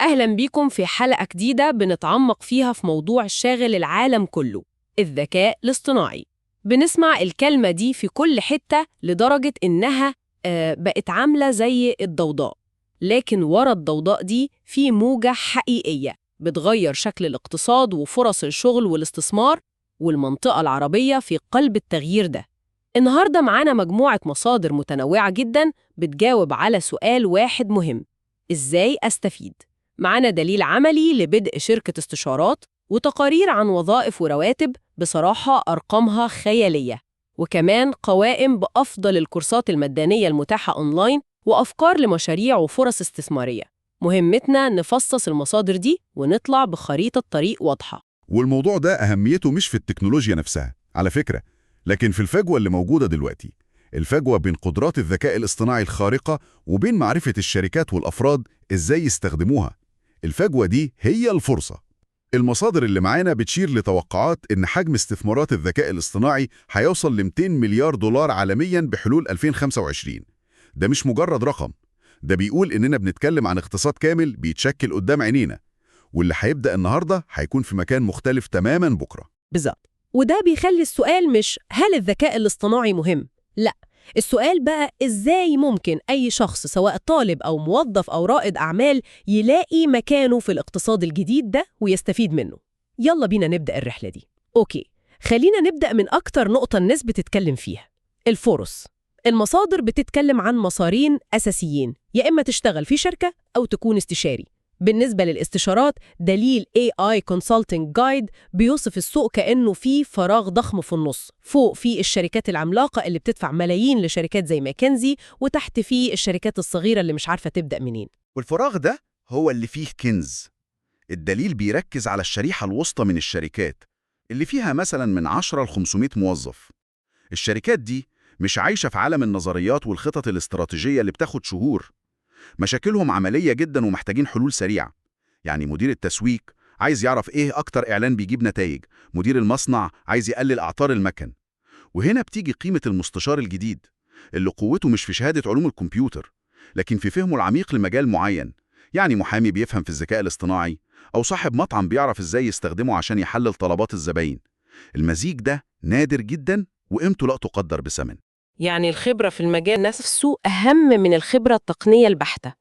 أهلا بيكم في حلقة جديدة بنتعمق فيها في موضوع شاغل العالم كله، الذكاء الاصطناعي. بنسمع الكلمة دي في كل حتة لدرجة إنها بقت عاملة زي الضوضاء، لكن ورا الضوضاء دي في موجة حقيقية بتغير شكل الاقتصاد وفرص الشغل والاستثمار، والمنطقة العربية في قلب التغيير ده. النهاردة معانا مجموعة مصادر متنوعة جدا بتجاوب على سؤال واحد مهم: إزاي أستفيد؟ معانا دليل عملي لبدء شركة استشارات، وتقارير عن وظائف ورواتب بصراحة أرقامها خيالية، وكمان قوائم بأفضل الكورسات المجانية المتاحة أونلاين، وأفكار لمشاريع وفرص استثمارية. مهمتنا نفصص المصادر دي ونطلع بخريطة طريق واضحة. والموضوع ده أهميته مش في التكنولوجيا نفسها على فكرة، لكن في الفجوة اللي موجودة دلوقتي، الفجوة بين قدرات الذكاء الاصطناعي الخارقة وبين معرفة الشركات والأفراد إزاي يستخدموها. الفجوة دي هي الفرصة. المصادر اللي معانا بتشير لتوقعات إن حجم استثمارات الذكاء الاصطناعي هيوصل ل 200 مليار دولار عالمياً بحلول 2025. ده مش مجرد رقم، ده بيقول إننا بنتكلم عن اقتصاد كامل بيتشكل قدام عينينا، واللي هيبدأ النهاردة هيكون في مكان مختلف تماماً بكرة. بالظبط. وده بيخلي السؤال مش هل الذكاء الاصطناعي مهم؟ لا، السؤال بقى إزاي ممكن أي شخص سواء طالب أو موظف أو رائد أعمال يلاقي مكانه في الاقتصاد الجديد ده ويستفيد منه. يلا بينا نبدأ الرحلة دي. okay، خلينا نبدأ من أكتر نقطة الناس بتتكلم فيها، الفرص. المصادر بتتكلم عن مسارين أساسيين، يا إما تشتغل في شركة أو تكون استشاري. بالنسبة للاستشارات، دليل AI Consulting Guide بيوصف السوق كأنه فيه فراغ ضخم في النص، فوق فيه الشركات العملاقة اللي بتدفع ملايين لشركات زي ماكنزي، وتحت فيه الشركات الصغيرة اللي مش عارفة تبدأ منين. والفراغ ده هو اللي فيه كنز. الدليل بيركز على الشريحة الوسطى من الشركات اللي فيها مثلا من 10 ل 500 موظف. الشركات دي مش عايشة في عالم النظريات والخطط الاستراتيجية اللي بتاخد شهور. مشاكلهم عملية جدا ومحتاجين حلول سريعة. يعني مدير التسويق عايز يعرف إيه أكتر إعلان بيجيب نتائج، مدير المصنع عايز يقلل أعطال المكن. وهنا بتيجي قيمة المستشار الجديد اللي قوته مش في شهادة علوم الكمبيوتر، لكن في فهمه العميق لمجال معين. يعني محامي بيفهم في الذكاء الاصطناعي، أو صاحب مطعم بيعرف إزاي يستخدمه عشان يحلل طلبات الزباين. المزيج ده نادر جدا وقيمته لا تقدر بثمن. يعني الخبرة في المجال نفسه أهم من الخبرة التقنية البحتة.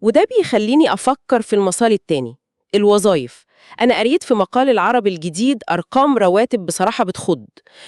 وده بيخليني أفكر في المسار التاني، الوظائف. أنا قريت في مقال العربي الجديد أرقام رواتب بصراحة بتخض.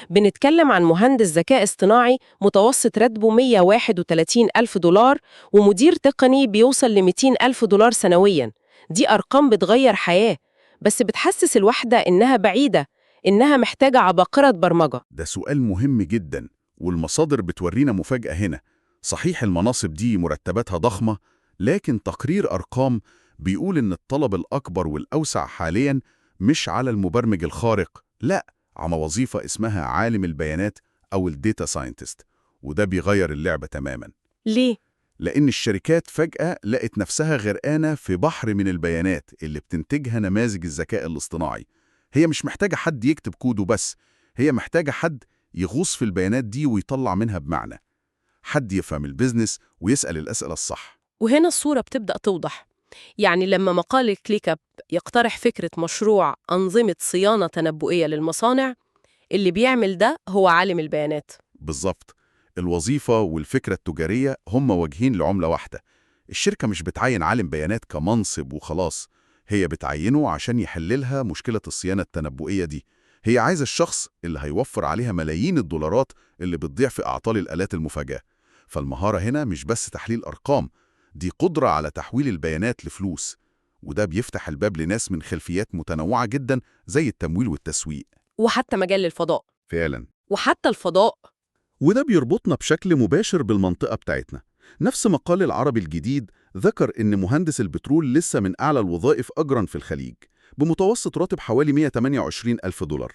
بنتكلم عن مهندس ذكاء اصطناعي متوسط راتبه 131 ألف دولار، ومدير تقني بيوصل ل 200 ألف دولار سنوياً. دي أرقام بتغير حياة، بس بتحسس الواحدة إنها بعيدة، إنها محتاجة عباقرة برمجة. ده سؤال مهم جدا، والمصادر بتورينا مفاجأة هنا. صحيح المناصب دي مرتباتها ضخمة، لكن تقرير أرقام بيقول إن الطلب الأكبر والأوسع حالياً مش على المبرمج الخارق، لا، على وظيفة اسمها عالم البيانات أو ال data scientist. وده بيغير اللعبة تماماً. ليه؟ لأن الشركات فجأة لقت نفسها غرقانة في بحر من البيانات اللي بتنتجها نماذج الذكاء الاصطناعي. هي مش محتاجة حد يكتب كود وبس، هي محتاجة حد يغوص في البيانات دي ويطلع منها بمعنى، حد يفهم ال business ويسأل الأسئلة الصح. وهنا الصورة بتبدأ توضح. يعني لما مقال ClickUp يقترح فكرة مشروع أنظمة صيانة تنبؤية للمصانع، اللي بيعمل ده هو عالم البيانات. بالظبط. الوظيفة والفكرة التجارية هم وجهين لعملة واحدة. الشركة مش بتعين عالم بيانات كمنصب وخلاص، هي بتعينه عشان يحللها مشكلة الصيانة التنبؤية دي. هي عايزة الشخص اللي هيوفر عليها ملايين الدولارات اللي بتضيع في أعطال الآلات المفاجئة. فالمهارة هنا مش بس تحليل أرقام، دي قدرة على تحويل البيانات لفلوس. وده بيفتح الباب لناس من خلفيات متنوعة جدا زي التمويل والتسويق. وحتى مجال الفضاء. فعلا. وحتى الفضاء. وده بيربطنا بشكل مباشر بالمنطقة بتاعتنا. نفس مقال العربي الجديد ذكر إن مهندس البترول لسه من أعلى الوظائف أجرا في الخليج، بمتوسط راتب حوالي 128 ألف دولار.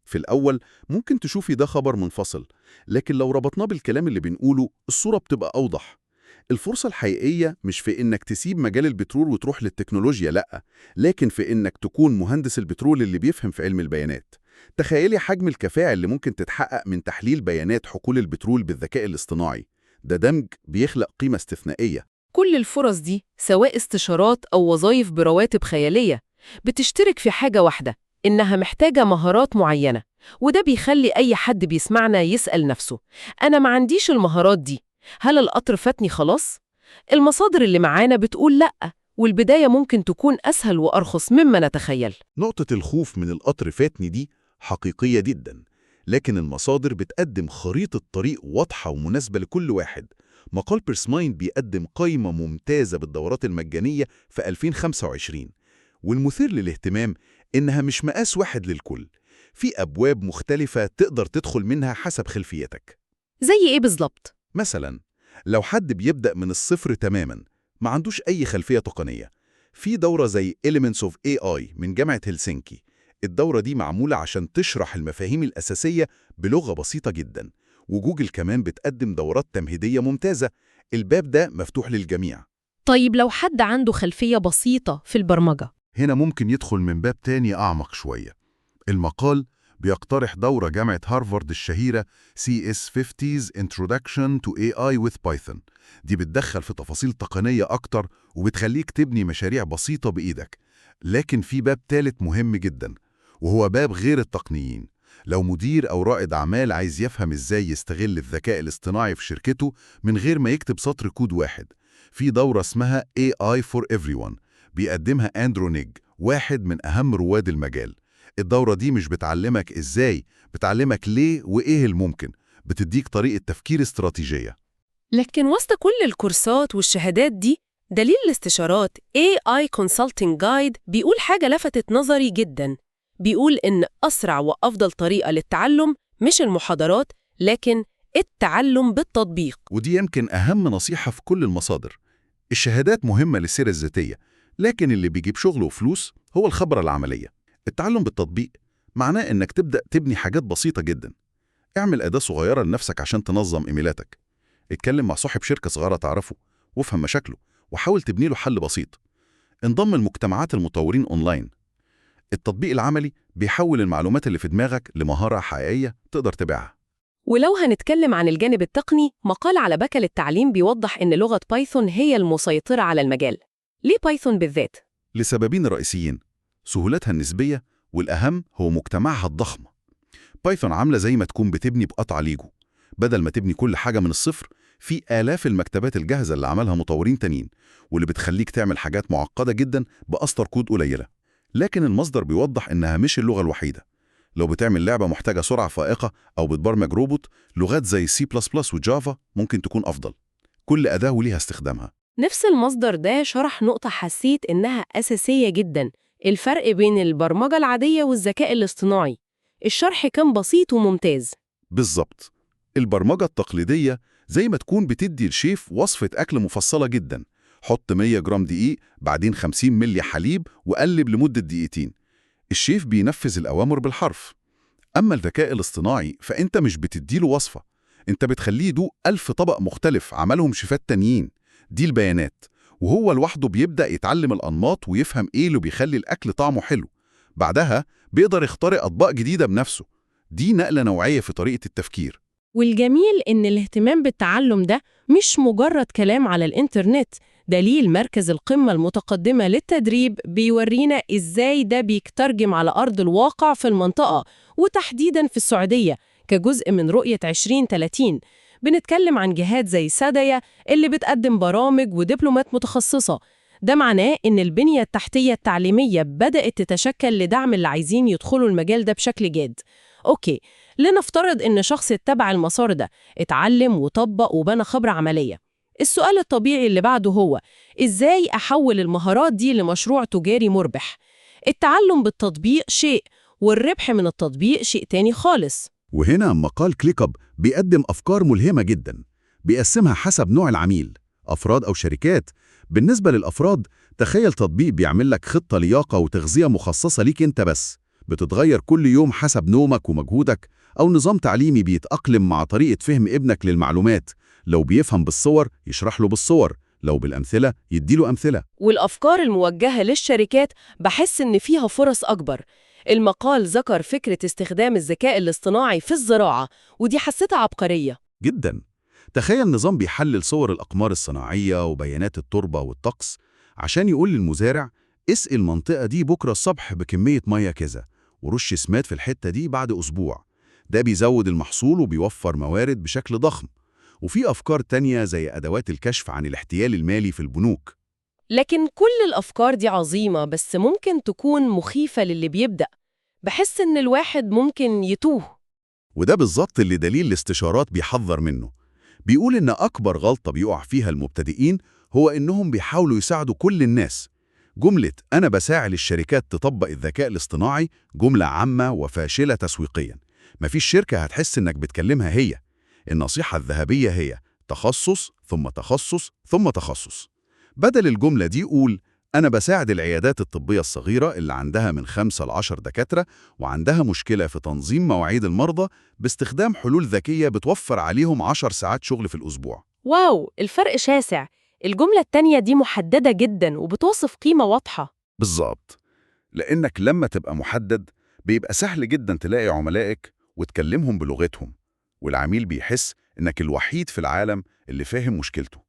في الأول ممكن تشوفي ده خبر منفصل، لكن لو ربطناه بالكلام اللي بنقوله الصورة بتبقى أوضح. الفرصة الحقيقية مش في إنك تسيب مجال البترول وتروح للتكنولوجيا، لأ، لكن في إنك تكون مهندس البترول اللي بيفهم في علم البيانات. تخيلي حجم الكفاءة اللي ممكن تتحقق من تحليل بيانات حقول البترول بالذكاء الاصطناعي. ده دمج بيخلق قيمة استثنائية. كل الفرص دي سواء استشارات أو وظائف برواتب خيالية بتشترك في حاجة واحدة، إنها محتاجة مهارات معينة، وده بيخلي أي حد بيسمعنا يسأل نفسه: أنا ما عنديش المهارات دي، هل القطر فاتني خلاص؟ المصادر اللي معانا بتقول لأ، والبداية ممكن تكون أسهل وأرخص مما نتخيل. نقطة الخوف من القطر فاتني دي حقيقية جدا، لكن المصادر بتقدم خريطة طريق واضحة ومناسبة لكل واحد. مقال بيرسمايند بيقدم قائمة ممتازة بالدورات المجانية في 2025، والمثير للاهتمام إنها مش مقاس واحد للكل، في أبواب مختلفة تقدر تدخل منها حسب خلفيتك. زي إيه بالظبط؟ مثلا لو حد بيبدأ من الصفر تماما، ما عندوش أي خلفية تقنية، في دورة زي Elements of AI من جامعة هلسنكي. الدورة دي معمولة عشان تشرح المفاهيم الأساسية بلغة بسيطة جدا، وجوجل كمان بتقدم دورات تمهيدية ممتازة. الباب ده مفتوح للجميع. طيب لو حد عنده خلفية بسيطة في البرمجة؟ هنا ممكن يدخل من باب تاني أعمق شوية. المقال بيقترح دورة جامعة هارفارد الشهيرة CS50's Introduction to AI with Python. دي بتدخل في تفاصيل تقنية أكتر وبتخليك تبني مشاريع بسيطة بإيدك. لكن في باب تالت مهم جدا، وهو باب غير التقنيين. لو مدير أو رائد أعمال عايز يفهم إزاي يستغل الذكاء الاصطناعي في شركته من غير ما يكتب سطر كود واحد، في دورة اسمها AI for Everyone بيقدمها أندرو نيج، واحد من أهم رواد المجال. الدورة دي مش بتعلمك إزاي، بتعلمك ليه وإيه الممكن، بتديك طريقة تفكير استراتيجية. لكن وسط كل الكورسات والشهادات دي، دليل الاستشارات AI Consulting Guide بيقول حاجة لفتت نظري جدا. بيقول إن أسرع وأفضل طريقة للتعلم مش المحاضرات، لكن التعلم بالتطبيق. ودي يمكن أهم نصيحة في كل المصادر. الشهادات مهمة للسيرة الذاتية، لكن اللي بيجيب شغل وفلوس هو الخبرة العملية. التعلم بالتطبيق معناه إنك تبدأ تبني حاجات بسيطة جدا. اعمل أداة صغيرة لنفسك عشان تنظم إيميلاتك. اتكلم مع صاحب شركة صغيرة تعرفه وافهم مشاكله وحاول تبني له حل بسيط. انضم لمجتمعات المطورين أونلاين. التطبيق العملي بيحول المعلومات اللي في دماغك لمهارة حقيقية تقدر تبيعها. ولو هنتكلم عن الجانب التقني، مقال على بكل التعليم بيوضح إن لغة بايثون هي المسيطرة على المجال. ليه بايثون بالذات؟ لسببين رئيسيين: سهولتها النسبية، والأهم هو مجتمعها الضخم. بايثون عاملة زي ما تكون بتبني بقطع ليجو، بدل ما تبني كل حاجة من الصفر، في آلاف المكتبات الجاهزة اللي عملها مطورين تانيين، واللي بتخليك تعمل حاجات معقدة جدا بأسطر كود قليلة. لكن المصدر بيوضح إنها مش اللغة الوحيدة. لو بتعمل لعبة محتاجة سرعة فائقة أو بتبرمج روبوت، لغات زي C++ و Java ممكن تكون أفضل. كل أداة وليها استخدامها. نفس المصدر ده شرح نقطة حسيت إنها أساسية جدا، الفرق بين البرمجة العادية والذكاء الاصطناعي. الشرح كان بسيط وممتاز. بالظبط. البرمجة التقليدية زي ما تكون بتدي الشيف وصفة أكل مفصلة جدا، حط 100 جرام دقيق بعدين 50 ملي حليب وقلب لمدة دقيقتين. الشيف بينفذ الأوامر بالحرف. أما الذكاء الاصطناعي فأنت مش بتديله وصفة، أنت بتخليه يدوق 1000 طبق مختلف عملهم شيفات تانيين، دي البيانات، وهو لوحده بيبدأ يتعلم الأنماط ويفهم إيه اللي بيخلي الأكل طعمه حلو. بعدها بيقدر يخترع أطباق جديدة بنفسه. دي نقلة نوعية في طريقة التفكير. والجميل إن الاهتمام بالتعلم ده مش مجرد كلام على الإنترنت. دليل مركز القمة المتقدمة للتدريب بيورينا إزاي ده بيترجم على أرض الواقع في المنطقة، وتحديداً في السعودية كجزء من رؤية 2030. بنتكلم عن جهات زي ساديا اللي بتقدم برامج ودبلومات متخصصة. ده معناه إن البنية التحتية التعليمية بدأت تتشكل لدعم اللي عايزين يدخلوا المجال ده بشكل جاد. okay، لنفترض إن شخص اتبع المسار ده، اتعلم وطبق وبنى خبرة عملية. السؤال الطبيعي اللي بعده هو: إزاي أحول المهارات دي لمشروع تجاري مربح؟ التعلم بالتطبيق شيء، والربح من التطبيق شيء تاني خالص. وهنا مقال ClickUp بيقدم أفكار ملهمة جدا، بيقسمها حسب نوع العميل، أفراد أو شركات. بالنسبة للأفراد، تخيل تطبيق بيعمل لك خطة لياقة وتغذية مخصصة ليك أنت بس، بتتغير كل يوم حسب نومك ومجهودك، أو نظام تعليمي بيتأقلم مع طريقة فهم ابنك للمعلومات، لو بيفهم بالصور يشرح له بالصور، لو بالأمثلة يديله أمثلة. والأفكار الموجهة للشركات بحس إن فيها فرص أكبر. المقال ذكر فكرة استخدام الذكاء الاصطناعي في الزراعة، ودي حسيتها عبقرية جدا. تخيل نظام بيحلل صور الأقمار الصناعية وبيانات التربة والطقس عشان يقول للمزارع اسقي المنطقة دي بكرة الصبح بكمية مية كذا، ورش سماد في الحتة دي بعد أسبوع. ده بيزود المحصول وبيوفر موارد بشكل ضخم. وفي أفكار تانية زي أدوات الكشف عن الاحتيال المالي في البنوك. لكن كل الأفكار دي عظيمة، بس ممكن تكون مخيفة للي بيبدأ. بحس إن الواحد ممكن يتوه. وده بالظبط اللي دليل الاستشارات بيحذر منه. بيقول إن أكبر غلطة بيقع فيها المبتدئين هو إنهم بيحاولوا يساعدوا كل الناس. جملة أنا بساعد الشركات تطبق الذكاء الاصطناعي جملة عامة وفاشلة تسويقيا. مفيش شركة هتحس إنك بتكلمها هي. النصيحة الذهبية هي تخصص ثم تخصص ثم تخصص. بدل الجملة دي قول أنا بساعد العيادات الطبية الصغيرة اللي عندها من 5 ل 10 دكاترة وعندها مشكلة في تنظيم مواعيد المرضى باستخدام حلول ذكية بتوفر عليهم 10 ساعات شغل في الأسبوع. واو، الفرق شاسع. الجملة التانية دي محددة جدا وبتوصف قيمة واضحة. بالظبط، لأنك لما تبقى محدد بيبقى سهل جدا تلاقي عملائك وتكلمهم بلغتهم، والعميل بيحس إنك الوحيد في العالم اللي فاهم مشكلته.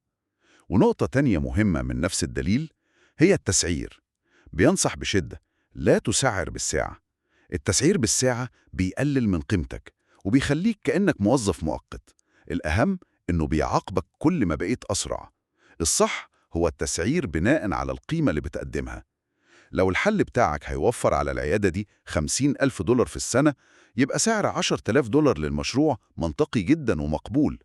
ونقطة تانية مهمة من نفس الدليل هي التسعير. بينصح بشدة لا تسعر بالساعة. التسعير بالساعة بيقلل من قيمتك وبيخليك كأنك موظف مؤقت. الأهم إنه بيعاقبك كل ما بقيت أسرع. الصح هو التسعير بناء على القيمة اللي بتقدمها. لو الحل بتاعك هيوفر على العيادة دي 50,000 دولار في السنة، يبقى سعر 10,000 دولار للمشروع منطقي جدا ومقبول.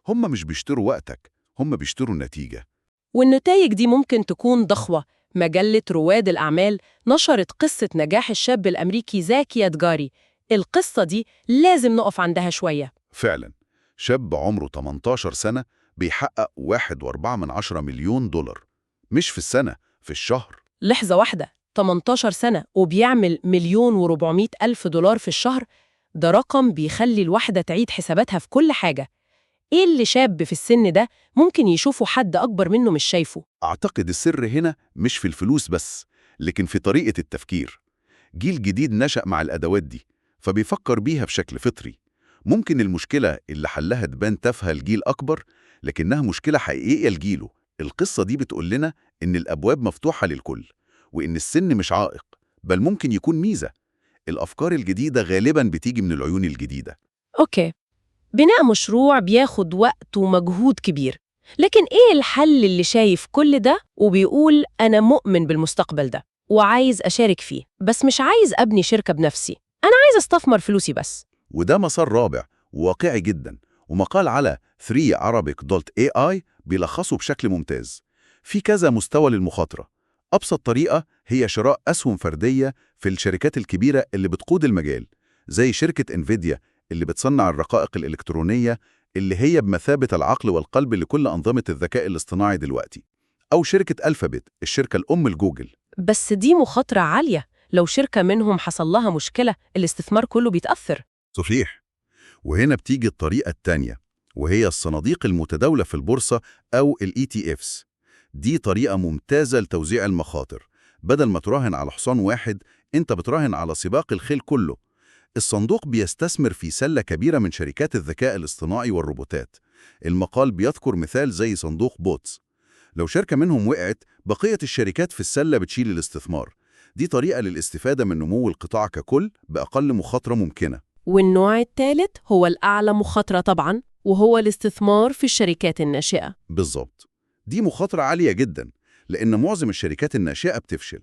هم مش بيشتروا وقتك، هم بيشتروا النتيجة. والنتائج دي ممكن تكون ضخمة. مجلة رواد الأعمال نشرت قصة نجاح الشاب الأمريكي زاكي يادجاري. القصة دي لازم نقف عندها شوية. فعلا، شاب عمره 18 سنة بيحقق 1.4 مليون دولار، مش في السنة، في الشهر. لحظة واحدة، 18 سنة وبيعمل 1,400,000 دولار في الشهر؟ ده رقم بيخلي الواحدة تعيد حساباتها في كل حاجة. إيه اللي شاب في السن ده ممكن يشوفه حد أكبر منه مش شايفه؟ أعتقد السر هنا مش في الفلوس بس، لكن في طريقة التفكير. جيل جديد نشأ مع الأدوات دي، فبيفكر بيها بشكل فطري. ممكن المشكلة اللي حلها تبان تافهة لجيل أكبر، لكنها مشكلة حقيقية لجيله. القصة دي بتقول لنا إن الأبواب مفتوحة للكل، وإن السن مش عائق، بل ممكن يكون ميزة. الأفكار الجديدة غالباً بتيجي من العيون الجديدة. okay، بناء مشروع بياخد وقت ومجهود كبير، لكن إيه الحل اللي شايف كل ده وبيقول أنا مؤمن بالمستقبل ده وعايز أشارك فيه، بس مش عايز أبني شركة بنفسي، أنا عايز أستثمر فلوسي بس؟ وده مسار رابع وواقعي جدا، ومقال على 3arabic.ai بيلخصه بشكل ممتاز. في كذا مستوى للمخاطرة. أبسط طريقة هي شراء أسهم فردية في الشركات الكبيرة اللي بتقود المجال، زي شركة انفيديا اللي بتصنع الرقائق الإلكترونية اللي هي بمثابة العقل والقلب لكل أنظمة الذكاء الاصطناعي دلوقتي، أو شركة ألفابت الشركة الأم لجوجل. بس دي مخاطرة عالية، لو شركة منهم حصل لها مشكلة الاستثمار كله بيتأثر. صحيح. وهنا بتيجي الطريقة التانية، وهي الصناديق المتداولة في البورصة أو ال ETFs. دي طريقة ممتازة لتوزيع المخاطر. بدل ما تراهن على حصان واحد، أنت بتراهن على سباق الخيل كله. الصندوق بيستثمر في سلة كبيرة من شركات الذكاء الاصطناعي والروبوتات. المقال بيذكر مثال زي صندوق بوتس. لو شركة منهم وقعت، بقية الشركات في السلة بتشيل الاستثمار. دي طريقة للاستفادة من نمو القطاع ككل بأقل مخاطرة ممكنة. والنوع الثالث هو الأعلى مخاطرة طبعاً، وهو الاستثمار في الشركات الناشئة. بالظبط. دي مخاطرة عالية جدا، لأن معظم الشركات الناشئة بتفشل.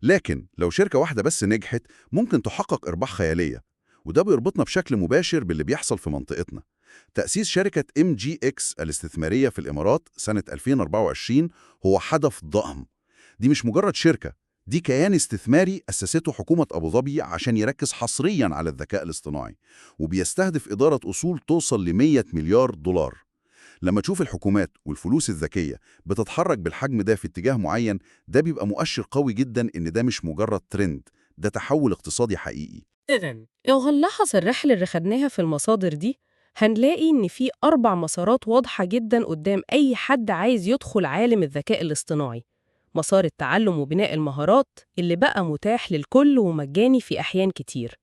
لكن لو شركة واحدة بس نجحت ممكن تحقق أرباح خيالية، وده بيربطنا بشكل مباشر باللي بيحصل في منطقتنا. تأسيس شركة MGX الاستثمارية في الإمارات سنة 2024 هو حدث ضخم. دي مش مجرد شركة، دي كيان استثماري أسسته حكومة أبو ظبي عشان يركز حصرياً على الذكاء الاصطناعي، وبيستهدف إدارة أصول توصل ل 100 مليار دولار. لما تشوف الحكومات والفلوس الذكية بتتحرك بالحجم ده في اتجاه معين، ده بيبقى مؤشر قوي جداً إن ده مش مجرد ترند، ده تحول اقتصادي حقيقي. إذن لو هنلاحظ الرحلة اللي خدناها في المصادر دي، هنلاقي إن في 4 مسارات واضحة جداً قدام أي حد عايز يدخل عالم الذكاء الاصطناعي. مسار التعلم وبناء المهارات اللي بقى متاح للكل ومجاني في أحيان كتير.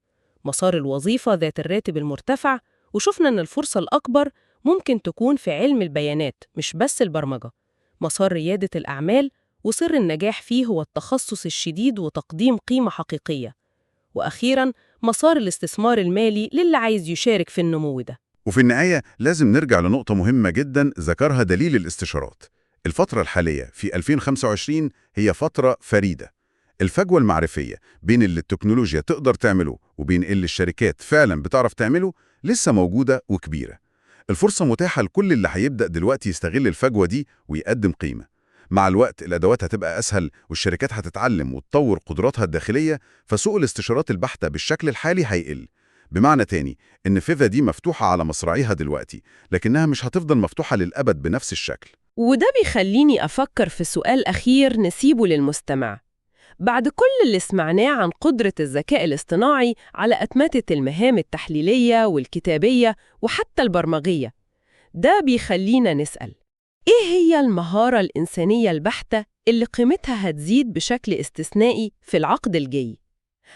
مسار الوظيفة ذات الراتب المرتفع، وشفنا إن الفرصة الأكبر ممكن تكون في علم البيانات مش بس البرمجة. مسار ريادة الأعمال وسر النجاح فيه هو التخصص الشديد وتقديم قيمة حقيقية. وأخيراً مسار الاستثمار المالي للي عايز يشارك في النمو ده. وفي النهاية لازم نرجع لنقطة مهمة جدا ذكرها دليل الاستشارات. الفترة الحالية في 2025 هي فترة فريدة. الفجوة المعرفية بين اللي التكنولوجيا تقدر تعمله وبين اللي الشركات فعلا بتعرف تعمله لسه موجودة وكبيرة. الفرصة متاحة لكل اللي هيبدأ دلوقتي يستغل الفجوة دي ويقدم قيمة. مع الوقت الأدوات هتبقى أسهل والشركات هتتعلم وتطور قدراتها الداخلية، فسوق الاستشارات البحتة بالشكل الحالي هيقل. بمعنى تاني إن فيفا دي مفتوحة على مصراعيها دلوقتي، لكنها مش هتفضل مفتوحة للأبد بنفس الشكل. وده بيخليني أفكر في سؤال أخير نسيبه للمستمع. بعد كل اللي سمعناه عن قدرة الذكاء الاصطناعي على أتمتة المهام التحليلية والكتابية وحتى البرمجية، ده بيخلينا نسأل إيه هي المهارة الإنسانية البحتة اللي قيمتها هتزيد بشكل استثنائي في العقد الجاي؟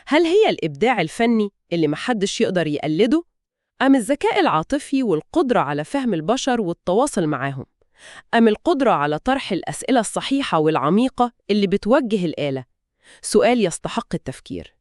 هل هي الإبداع الفني اللي محدش يقدر يقلده؟ أم الذكاء العاطفي والقدرة على فهم البشر والتواصل معاهم؟ أم القدرة على طرح الأسئلة الصحيحة والعميقة اللي بتوجه الآلة؟ سؤال يستحق التفكير.